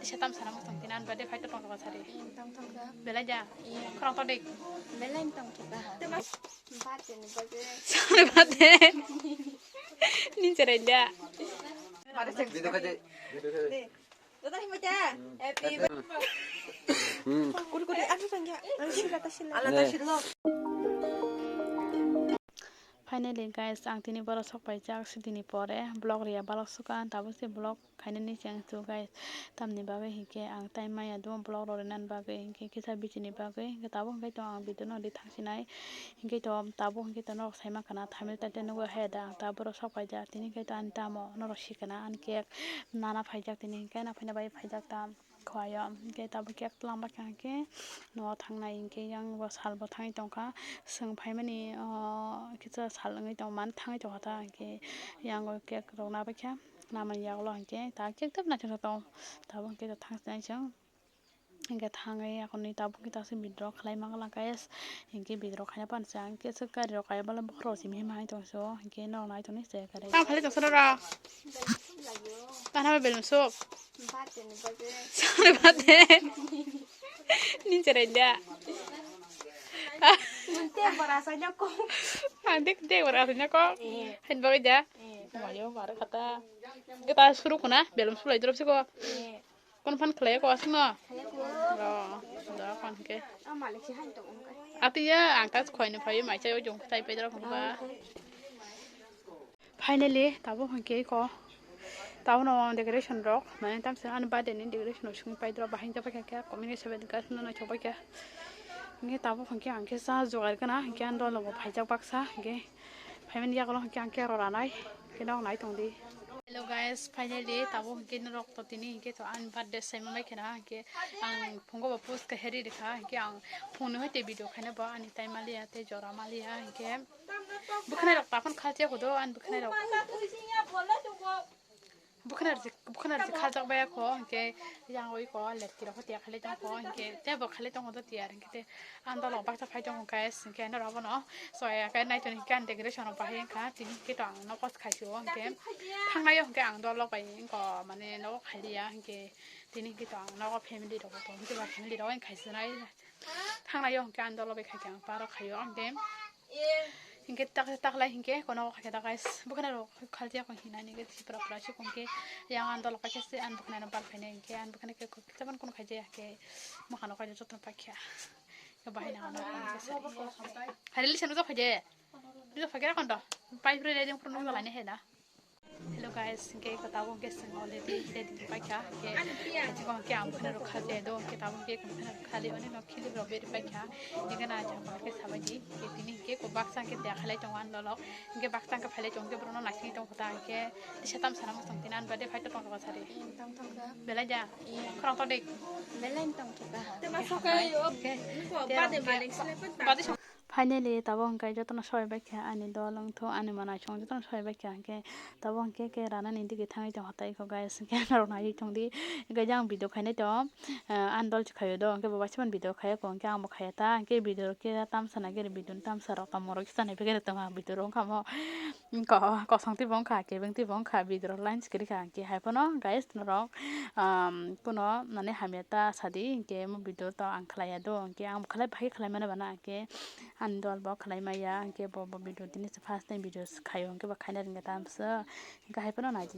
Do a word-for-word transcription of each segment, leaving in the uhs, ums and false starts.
Setam sana mosong tinan bade fight tong tong sari. Tong tong ka. Belai ja. Iya. Khorang todik. Belai tong tong ka. Bate ni bate. Sari bate. Nin cerai da. Video kade. Happy. Hmm. Kuri kuri anu tanya. Anu sila ta sila. Ala ta sila. Finally guys, ang tini boro sok paijak, sidini pore vlog riya balok suka, tabuk se vlog khainani cheng su guys. Tamni bagwi hinkhe ang time maya do vlog rok rinani bagwi, hinkhe kisa bichini bagwi, hinkhe tabuk hinkhe to ang video no ri thangsinai, hinkhe to tabuk hinkhe to norok sai mankha na thumbnail title nugwi hai da, ang tabuk boro sok paijak, tini hinkhe to ani tamo norok sikana ani cake nana phaijak, tini hinkhe na phaina bagwi phaijak tam. Khoyo, hinkhe tabuk khe twlang bakha hinkhe nogo thangnai hinkhe yang bo salbo thangwi tongkha, chwng phaimani, o, kisa sal wngwi tongmani thangwi tongkha ta hinkhe yang o cake rok nabaikha, namani yagulo hinkhe ta cake tei naithok tong tabuk hinkhe thangsinai chwng hinkhe thangwi akhorni tabuk khe ta se withdraw khlai mangala guys, hinkhe withdraw khaina pansa hinkhe se gari rok kaiya bale bokhorok simi hai tongso hinkhe norok nai tongni se gari. Tamo khalai tongsa rora. Tana belum sok. Bate ni bate. Sari bate. Nin cerai da. Te bora sa nyako. Ande te bora sa nyako. Eh. Hen bagwi da. Eh. Mayo mare kata. Kita suru kuna belum sulai drop siko. Eh. Kon phan khlai ko asno. Khlai ko. Ro. Da phan ke. Ah, malik si han tong ka. Ati ya ang ta khoi ni phai mai chai jong tai pe dra phang ba. Ah, okay. Finally, tabuk hwnkhe iko. Tabukno decoration rok, mane tamsa ani birthday ni decoration rok simi paidrop bahai jaba khe khe, community seven ka sino na choba khe. Nge tabuk hwnkhe ang khe sa jugar gana, hwnkhe ang dolo bo phaijak baksa, hwnkhe phaimani yagulo hwnkhe ang khe rora nai, hwnkhe nok nai tongdi. Hello guys, finally tabuk hwnkhe norok to tini hwnkhe to ani birthday sai manbai khena, hwnkhe ang phungo bo post khe heri rikha, hwnkhe ang phone ni hoite video khaina bo ani time maliya tei jora maliya, hwnkhe. Bwkhwnai rok taphano khalchiya kodo, ani bwkhwnai rok. Bwkhwnai rok, bwkhwnai rok khaljak baya ko, hinkhe yang oi ko, letki rok tiya khalai tong ko, hinkhe tebo khalai tong ko do tiya, hinkhe te ang dolo baksa phai tong ko, guys, hinkhe norok abono soya khe nai toni hinkhe ang decoration rok bahai wngkha, tini hinkhe to ang nogo khaisio, hinkhe thangnai o hinkhe ang dolo bai wngko, mane nogo khailiya, hinkhe tini hinkhe to ang nogo family rok tong, hinkhe ba family rok wng khaisinai. Thangnai o hinkhe ang dolo bai khaikhe ang parok khaio, hinkhe, hinkhe tak, taklai hinkhe kono khaikhe ta guys, bwkhwnai rok khalchiya ko hinani hinkhe sipra pura se hinkhe yang ang dolo paikhe se ang bwkhwnai no bal khainai hinkhe ang bwkhwnai khe kok kitabon kono khaijaya hinkhe mwkhang no khaijak jotono paikha. Bahai nang ano khairili sanu jok khaije. Jok khaikhe kondo. Pai pura ready pura nung jalai ne heda. Hello guys, hinkhe iko tabuk hinkhe chwng already ready paikha, hinkhe iko hinkhe ang bwkhwnai rok khaljai do, hinkhe tabuk hinkhe bwkhwnai rok khali oni no khili rok beri paikha, hinkhe na jang hinkhe sabaidi, hinkhe tini hinkhe ko baksa hinkhe de khalai tongo ang dolo, hinkhe baksa hinkhe phailai tongo, hinkhe borok no naisingwi tongkha ta, hinkhe tisa tam sana mosong tini ang bade phai tongkha sari. Belai da? Khorang todik. Belai tongkha. Hinkhe, bade Finally, tabuk hinkhe jotono soi baikha ani dol wngthu, ani mwnaisong jotono soi baikha hinkhe tabuk hinkhe khe ranani digi thangwi tongkha tai kho guys, hinkhe norok naiwi tongdi. Hinkhe jang video khainai tong, ah, ani dol se khaio do, hinkhe bo baisa phano video khaio kho, hinkhe angbo khaiya ta, hinkhe video rok khe tamsa nai khe video ni tamsa rok tamo rok kisa nai pegere tongma video rok wngkha mo. Ko-, kosong twi bo wngkha, kebeng twi bo wngkha, video rok line se kwrwi kha, hinkhe hai phano guys norok, um, kuno mane hamya ta sadi, hinkhe mo video to ang khlaiya do, hinkhe ang bo khlai bai khlai mano bana, hinkhe ani dol bo khlai maya, hinkhe bo, bo video tini se first time video se khaio, hinkhe bo khaina rwngya tamsa, hinkhe hai phano naidi.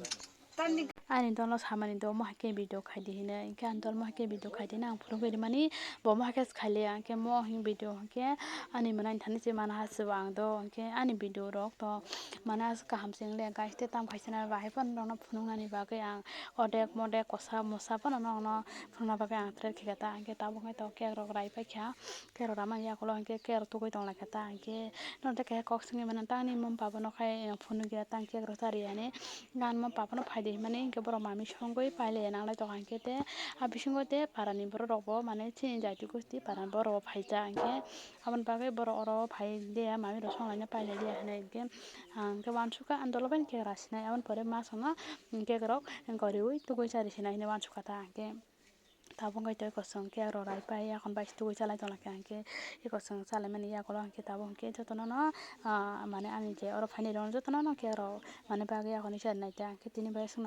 Ani dolo samani do, omo hai khe video khaidi hinwi, hinkhe ani dol omo hai khe video khaidi hinwi ang phunugwi rimani, bo omo hai khe se khailiya, hinkhe mo hwn video hinkhe ani mwnai thani se mana hasibo ang do, hinkhe ani video rok to mana hasi kaham se wngya guys, tei tamo kaisa nai bahai phano norokno phunuknani bagwi ang odek modek kosa mosa phano norokno phunukna bagwi ang try khaikha ta, hinkhe tabuk hinkhe to cake rok rai paikha. Cake rok ramani yakulo hinkhe cake rok tugui tonglaikha ta, hinkhe norok tei kaisa kok swngwi mano, tangni mom papa no khai phunukya tang cake rok cha riyani, gan mom papa no phaidi hinmani hinkhe borok mami songwi pailaiya nanglai tongkha, hinkhe tei a bisingo tei parani borok rok bo mane chini jati gosti parani borok rok bo phaijak, hinkhe aboni bagwi borok oro phailia mami rok songlaina pailailia hinwi hinkhe ang khe uansukha, ang dolo bai cake rw sinai, aboni pore ma songno cake rok goriwi tugui cha rw sinai hinwi uansukha ta, hinkhe. Tabuk wngkha tei kosong cake rok rai pai, yakon bai se tugui chalai tonglaikha, hinkhe eko chwng chalaimani yagulo hinkhe tabuk hinkhe jotono no, ah, mane ani je oro phainai rok jotono no cake rok mane bagwi yakon nai ta, hinkhe tini bai swngna.